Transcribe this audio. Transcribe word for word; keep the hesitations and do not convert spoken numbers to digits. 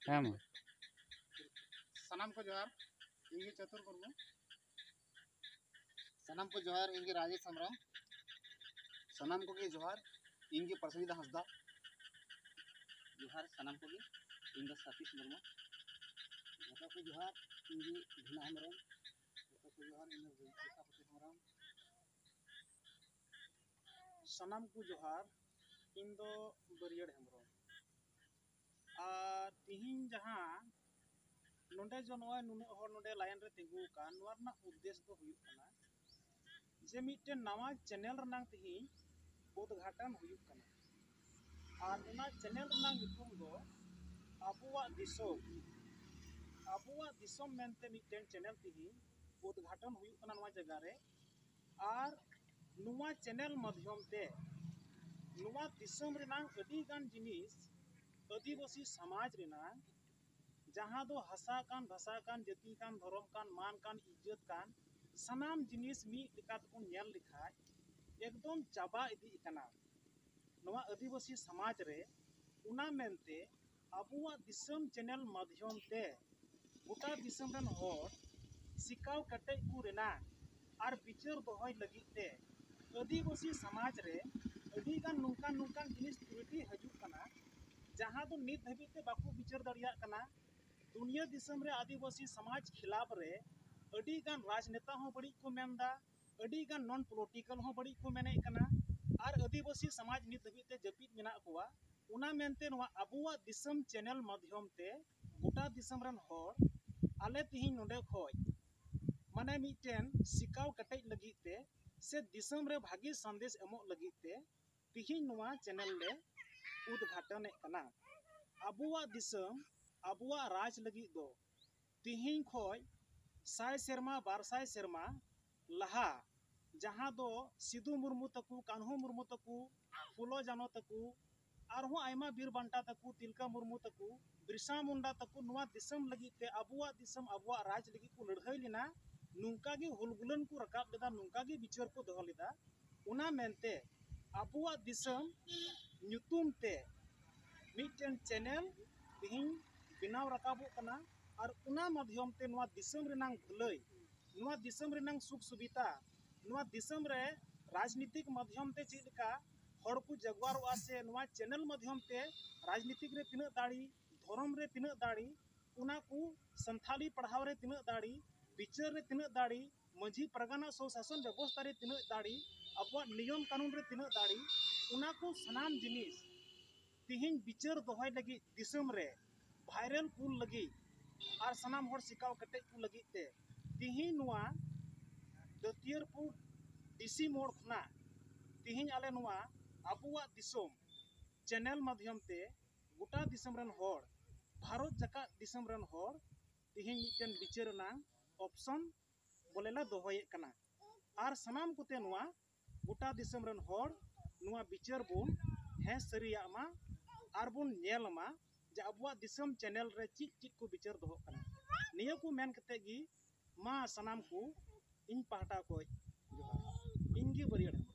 ᱦᱮᱸ ᱢᱟ᱾ ᱥᱟᱱᱟᱢ ᱠᱚ ᱡᱚᱦᱟᱨ, ᱤᱧ ᱜᱮ ᱪᱟᱛᱩᱨ ᱢᱩᱨᱢᱩ᱾ ᱥᱟᱱᱟᱢ ᱠᱚ ᱡᱚᱦᱟᱨ, ᱤᱧ ᱜᱮ ᱨᱟᱡᱮᱥ ᱦᱮᱢᱵᱨᱚᱢ᱾ ᱥᱟᱱᱟᱢ ᱠᱚᱜᱮ ᱡᱚᱦᱟᱨ, ᱤᱧ ᱜᱮ ᱯᱨᱚᱥᱮᱱᱡᱤᱛ ᱦᱟᱸᱥᱫᱟ᱾ ᱡᱚᱦᱟᱨ ᱥᱟᱱᱟᱢ ᱠᱚᱜᱮ, ᱤᱧ ᱫᱚ ᱥᱟᱛᱤᱥ ᱢᱩᱨᱢᱩ᱾ ᱡᱚᱛᱚ ᱠᱚ ᱡᱚᱦᱟᱨ, ᱤᱧ ᱜᱮ ᱵᱷᱤᱱᱟ ᱦᱮᱢᱵᱨᱚᱢ᱾ ᱡᱚᱛᱚ ᱠᱚ ᱡᱚᱦᱟᱨ, ᱤᱧ ᱫᱚ ᱵᱤᱨᱡᱤᱛᱟ ᱯᱨᱚᱥᱟᱫᱽ ᱦᱮᱢᱵᱨᱚᱢ᱾ ᱥᱟᱱᱟᱢ ᱠᱚ ᱡᱚᱦᱟᱨ, ᱤᱧ ᱫᱚ ᱵᱟᱹᱨᱭᱟᱹᱲ ᱦᱮᱢᱵᱨᱚᱢ᱾ ᱟᱨ ᱛᱤᱦᱤᱧ ᱡᱟᱦᱟᱸ ᱱᱚᱰᱮ ᱡᱮ ᱱᱚᱜᱼᱚᱭ ᱱᱩᱱᱟᱹᱜ ᱦᱚᱲ ᱱᱚᱰᱮ ᱞᱟᱭᱤᱱ ᱨᱮ ᱛᱤᱸᱜᱩ ᱟᱠᱟᱱ, ᱱᱚᱣᱟ ᱨᱮᱱᱟᱜ ᱩᱫᱽᱫᱮᱥ ᱫᱚ ᱦᱩᱭᱩᱜ ᱠᱟᱱᱟ ᱡᱮ ᱢᱤᱫᱴᱮᱱ ᱱᱟᱣᱟ ᱪᱮᱱᱮᱞ ᱨᱮᱱᱟᱝ ᱛᱤᱦᱤᱧ ᱩᱫᱽᱜᱷᱟᱴᱚᱱ ᱦᱩᱭᱩᱜ ᱠᱟᱱᱟ᱾ ᱟᱨ ᱚᱱᱟ ᱪᱮᱱᱮᱞ ᱨᱮᱱᱟᱜ ᱧᱩᱛᱩᱢ ᱫᱚ ᱟᱵᱚᱣᱟᱜ ᱫᱤᱥᱚᱢ, ᱟᱵᱚᱣᱟᱜ ᱫᱤᱥᱚᱢ ᱢᱮᱱᱛᱮ ᱢᱤᱫᱴᱮᱱ ᱪᱮᱱᱮᱞ ᱛᱤᱦᱤᱧ ᱩᱫᱽᱜᱷᱟᱴᱚᱱ ᱦᱩᱭᱩᱜ ᱠᱟᱱᱟ ᱱᱚᱣᱟ ᱡᱟᱭᱜᱟ ᱨᱮ᱾ ᱟᱨ ᱱᱚᱣᱟ ᱪᱮᱱᱮᱞ ᱢᱟᱫᱽᱫᱷᱚᱢ ᱛᱮ ᱱᱚᱣᱟ ᱫᱤᱥᱚᱢ ᱨᱮᱱᱟᱝ ᱟᱹᱰᱤ ᱜᱟᱱ ᱡᱤᱱᱤᱥ, ᱟᱹᱫᱤᱵᱟᱹᱥᱤ ᱥᱚᱢᱟᱡᱽ ᱨᱮᱱᱟᱝ, ᱡᱟᱦᱟᱸ ᱫᱚ ᱦᱟᱥᱟ ᱠᱟᱱ, ᱵᱷᱟᱥᱟ ᱠᱟᱱ, ᱡᱟᱹᱛᱤ ᱠᱟᱱ, ᱫᱷᱚᱨᱚᱢ ᱠᱟᱱ, ᱢᱟᱱ ᱠᱟᱱ, ᱤᱡᱽᱡᱚᱛ ᱠᱟᱱ, ᱥᱟᱱᱟᱢ ᱡᱤᱱᱤᱥ ᱢᱤᱫ ᱞᱮᱠᱟ ᱛᱮᱵᱚᱱ ᱧᱮᱞ ᱞᱮᱠᱷᱟᱡ ᱮᱠᱫᱚᱢ ᱪᱟᱵᱟ ᱤᱫᱤᱜ ᱠᱟᱱᱟ ᱱᱚᱣᱟ ᱟᱹᱫᱤᱵᱟᱹᱥᱤ ᱥᱚᱢᱟᱡᱽ ᱨᱮ᱾ ᱚᱱᱟ ᱢᱮᱱᱛᱮ ᱟᱵᱚᱣᱟᱜ ᱫᱤᱥᱚᱢ ᱪᱮᱱᱮᱞ ᱢᱟᱫᱽᱫᱷᱚᱢ ᱛᱮ ᱜᱚᱴᱟ ᱫᱤᱥᱚᱢ ᱨᱮᱱ ᱦᱚᱲ ᱥᱤᱠᱟᱣ ᱠᱮᱴᱮᱡ ᱠᱚ ᱨᱮᱱᱟᱜ ᱟᱨ ᱵᱤᱪᱟᱹᱨ ᱫᱚᱦᱚᱭ ᱞᱟᱹᱜᱤᱫ ᱛᱮ ᱟᱹᱫᱤᱵᱟᱹᱥᱤ ᱥᱚᱢᱟᱡᱽ ᱨᱮ ᱟᱹᱰᱤ ᱜᱟᱱ ᱱᱚᱝᱠᱟᱱ ᱱᱚᱝᱠᱟᱱ ᱡᱤᱱᱤᱥ ᱛᱨᱩᱴᱤ ᱦᱤᱡᱩᱜ ᱠᱟᱱᱟ, ᱡᱟᱦᱟᱸ ᱫᱚ ᱱᱤᱛ ᱫᱷᱟᱹᱵᱤᱡ ᱛᱮ ᱵᱟᱠᱚ ᱵᱤᱪᱟᱹᱨ ᱫᱟᱲᱮᱭᱟᱜ ᱠᱟᱱᱟ᱾ ᱫᱩᱱᱤᱭᱟᱹ ᱫᱤᱥᱚᱢ ᱨᱮ ᱟᱹᱫᱤᱵᱟᱹᱥᱤ ᱥᱚᱢᱟᱡᱽ ᱠᱷᱤᱞᱟᱯ ᱨᱮ ᱟᱹᱰᱤ ᱜᱟᱱ ᱨᱟᱡᱽᱱᱮᱛᱟ ᱦᱚᱸ ᱵᱟᱹᱲᱤᱡ ᱠᱚ ᱢᱮᱱᱫᱟ, ᱟᱹᱰᱤ ᱜᱟᱱ ᱱᱚᱱ ᱯᱚᱞᱤᱴᱤᱠᱟᱞ ᱦᱚᱸ ᱵᱟᱹᱲᱤᱡ ᱠᱚ ᱢᱮᱱᱮᱫ ᱠᱟᱱᱟ᱾ ᱟᱨ ᱟᱹᱫᱤᱵᱟᱹᱥᱤ ᱥᱚᱢᱟᱡᱽ ᱱᱤᱛ ᱫᱷᱟᱹᱵᱤᱡ ᱛᱮ ᱡᱟᱹᱯᱤᱫ ᱢᱮᱱᱟᱜ ᱠᱚᱣᱟ᱾ ᱚᱱᱟ ᱢᱮᱱᱛᱮ ᱱᱚᱣᱟ ᱟᱵᱚᱣᱟᱜ ᱫᱤᱥᱚᱢ ᱪᱮᱱᱮᱞ ᱢᱟᱫᱽᱫᱷᱚᱢ ᱛᱮ ᱜᱚᱴᱟ ᱫᱤᱥᱚᱢ ᱨᱮᱱ ᱦᱚᱲ ᱟᱞᱮ ᱛᱤᱦᱤᱧ ᱱᱚᱰᱮ ᱠᱷᱚᱡ ᱢᱟᱱᱮ ᱢᱤᱫᱴᱮᱱ ᱥᱤᱠᱟᱣ ᱠᱮᱴᱮᱡ ᱞᱟᱹᱜᱤᱫ ᱛᱮ ᱥᱮ ᱫᱤᱥᱚᱢ ᱨᱮ ᱵᱷᱟᱹᱜᱤ ᱥᱟᱸᱫᱮᱥ ᱮᱢᱚᱜ ᱞᱟᱹᱜᱤᱫ ᱛᱮ ᱛᱤᱦᱤᱧ ᱱᱚᱣᱟ ᱪᱮᱱᱮᱞ ᱞᱮ ᱩᱫᱽᱜᱷᱟᱴᱚᱱᱮᱫ ᱠᱟᱱᱟ᱾ ᱟᱵᱚᱣᱟᱜ ᱫᱤᱥᱚᱢ, ᱟᱵᱚᱣᱟᱜ ᱨᱟᱡᱽ ᱞᱟᱹᱜᱤᱫ ᱫᱚ ᱛᱤᱦᱤᱧ ᱠᱷᱚᱡ ᱥᱟᱭ ᱥᱮᱨᱢᱟ, ᱵᱟᱨ ᱥᱟᱭ ᱥᱮᱨᱢᱟ ᱞᱟᱦᱟ ᱡᱟᱦᱟᱸ ᱫᱚ ᱥᱤᱫᱩ ᱢᱩᱨᱢᱩ ᱛᱟᱠᱚ, ᱠᱟᱹᱱᱦᱩ ᱢᱩᱨᱢᱩ ᱛᱟᱠᱚ, ᱯᱷᱩᱞᱳ ᱡᱷᱟᱱᱳ ᱛᱟᱠᱚ, ᱟᱨᱦᱚᱸ ᱟᱭᱢᱟ ᱵᱤᱨ ᱵᱟᱱᱴᱟ ᱛᱟᱠᱚ, ᱛᱤᱞᱠᱟᱹ ᱢᱩᱨᱢᱩ ᱛᱟᱠᱚ, ᱵᱤᱨᱥᱟ ᱢᱩᱱᱰᱟ ᱛᱟᱠᱚ ᱱᱚᱣᱟ ᱫᱤᱥᱚᱢ ᱞᱟᱹᱜᱤᱫ ᱛᱮ, ᱟᱵᱚᱣᱟᱜ ᱫᱤᱥᱚᱢ, ᱟᱵᱚᱣᱟᱜ ᱨᱟᱡᱽ ᱞᱟᱹᱜᱤᱫ ᱠᱚ ᱞᱟᱹᱲᱦᱟᱹᱭ ᱞᱮᱱᱟ᱾ ᱱᱚᱝᱠᱟ ᱜᱮ ᱦᱩᱞᱜᱩᱞᱟᱹᱱ ᱠᱚ ᱨᱟᱠᱟᱵ ᱞᱮᱫᱟ, ᱱᱚᱝᱠᱟ ᱜᱮ ᱵᱤᱪᱟᱹᱨ ᱠᱚ ᱫᱚᱦᱚ ᱞᱮᱫᱟ᱾ ᱚᱱᱟ ᱢᱮᱱᱛᱮ ᱟᱵᱚᱣᱟᱜ ᱫᱤᱥᱚᱢ ᱧᱩᱛᱩᱢ ᱛᱮ ᱢᱤᱫᱴᱮᱱ ᱪᱮᱱᱮᱞ ᱛᱮᱦᱮᱧ ᱵᱮᱱᱟᱣ ᱨᱟᱠᱟᱵᱚᱜ ᱠᱟᱱᱟ᱾ ᱟᱨ ᱚᱱᱟ ᱢᱟᱫᱽᱫᱷᱚᱢ ᱛᱮ ᱱᱚᱣᱟ ᱫᱤᱥᱚᱢ ᱨᱮᱱᱟᱝ ᱵᱷᱟᱹᱞᱟᱹᱭ, ᱱᱚᱣᱟ ᱫᱤᱥᱚᱢ ᱨᱮᱱᱟᱝ ᱥᱩᱠ ᱥᱩᱵᱤᱫᱷᱟ, ᱱᱚᱣᱟ ᱫᱤᱥᱚᱢ ᱨᱮ ᱨᱟᱡᱽᱱᱤᱛᱤᱠ ᱢᱟᱫᱽᱫᱷᱚᱢ ᱛᱮ ᱪᱮᱫ ᱞᱮᱠᱟ ᱦᱚᱲ ᱠᱚ ᱡᱟᱜᱣᱟᱨᱚᱜᱼᱟ, ᱥᱮ ᱱᱚᱣᱟ ᱪᱮᱱᱮᱞ ᱢᱟᱫᱽᱫᱷᱚᱢ ᱛᱮ ᱨᱟᱡᱽᱱᱤᱛᱤᱠ ᱨᱮ ᱛᱤᱱᱟᱹᱜ ᱫᱟᱲᱮ, ᱫᱷᱚᱨᱚᱢ ᱨᱮ ᱛᱤᱱᱟᱹᱜ ᱫᱟᱲᱮ, ᱚᱱᱟ ᱠᱚ ᱥᱟᱱᱛᱷᱟᱞᱤ ᱯᱟᱲᱦᱟᱣ ᱨᱮ ᱛᱤᱱᱟᱹᱜ ᱫᱟᱲᱮ, ᱵᱤᱪᱟᱹᱨ ᱨᱮ ᱛᱤᱱᱟᱹᱜ ᱫᱟᱲᱮ, ᱢᱟᱹᱡᱷᱤ ᱯᱟᱨᱜᱟᱱᱟ ᱥᱚ ᱥᱟᱥᱚᱱ ᱵᱮᱵᱚᱥᱛᱷᱟ ᱨᱮ ᱛᱤᱱᱟᱹᱜ ᱫᱟᱲᱮ, ᱟᱵᱚᱣᱟᱜ ᱱᱤᱭᱚᱢ ᱠᱟᱹᱱᱩᱱ ᱨᱮ ᱛᱤᱱᱟᱹᱜ ᱫᱟᱲᱮ, ᱚᱱᱟ ᱠᱚ ᱥᱟᱱᱟᱢ ᱡᱤᱱᱤᱥ ᱛᱤᱦᱤᱧ ᱵᱤᱪᱟᱹᱨ ᱫᱚᱦᱚᱭ ᱞᱟᱹᱜᱤᱫ, ᱫᱤᱥᱚᱢ ᱨᱮ ᱵᱷᱟᱭᱨᱟᱞ ᱠᱩᱞ ᱞᱟᱹᱜᱤᱫ ᱟᱨ ᱥᱟᱱᱟᱢ ᱦᱚᱲ ᱥᱤᱠᱟᱣ ᱠᱮᱴᱮᱡ ᱠᱚ ᱞᱟᱹᱜᱤᱫ ᱛᱮ ᱛᱤᱦᱤᱧ ᱱᱚᱣᱟ ᱫᱟᱹᱛᱤᱭᱟᱹᱨᱯᱩᱨ ᱰᱤᱥᱤ ᱢᱳᱲ ᱠᱷᱚᱱᱟᱜ ᱛᱤᱦᱤᱧ ᱟᱞᱮ ᱱᱚᱣᱟ ᱟᱵᱚᱣᱟᱜ ᱫᱤᱥᱚᱢ ᱪᱮᱱᱮᱞ ᱢᱟᱫᱽᱫᱷᱚᱢ ᱛᱮ ᱜᱚᱴᱟ ᱫᱤᱥᱚᱢ ᱨᱮᱱ ᱦᱚᱲ, ᱵᱷᱟᱨᱚᱛ ᱡᱟᱠᱟᱛ ᱫᱤᱥᱚᱢ ᱨᱮᱱ ᱦᱚᱲ ᱛᱤᱦᱤᱧ ᱢᱤᱫᱴᱮᱱ ᱵᱤᱪᱟᱹᱨ ᱨᱮᱱᱟᱝ ᱚᱯᱥᱚᱱ ᱵᱚᱞᱮ ᱞᱮ ᱫᱚᱦᱚᱭᱮᱫ ᱠᱟᱱᱟ᱾ ᱟᱨ ᱥᱟᱱᱟᱢ ᱠᱚᱛᱮ ᱱᱚᱣᱟ ᱜᱚᱴᱟ ᱫᱤᱥᱚᱢ ᱨᱮᱱ ᱦᱚᱲ ᱱᱚᱣᱟ ᱵᱤᱪᱟᱹᱨ ᱵᱚᱱ ᱦᱮᱸ ᱥᱟᱹᱨᱤᱭᱟᱜ ᱢᱟ ᱟᱨ ᱵᱚᱱ ᱧᱮᱞ ᱢᱟ ᱡᱮ ᱟᱵᱚᱣᱟᱜ ᱫᱤᱥᱚᱢ ᱪᱮᱱᱮᱞ ᱨᱮ ᱪᱮᱫ ᱪᱮᱫ ᱠᱚ ᱵᱤᱪᱟᱹᱨ ᱫᱚᱦᱚᱜ ᱠᱟᱱᱟ᱾ ᱱᱤᱭᱟᱹ ᱠᱚ ᱢᱮᱱ ᱠᱟᱛᱮ ᱜᱮ ᱢᱟ ᱥᱟᱱᱟᱢ ᱠᱚ ᱤᱧ ᱯᱟᱦᱴᱟ ᱠᱷᱚᱱ ᱡᱚᱦᱟᱨ᱾ ᱤᱧ ᱜᱮ ᱵᱟᱹᱨᱭᱟᱹᱲ ᱦᱮᱢᱵᱨᱚᱢ᱾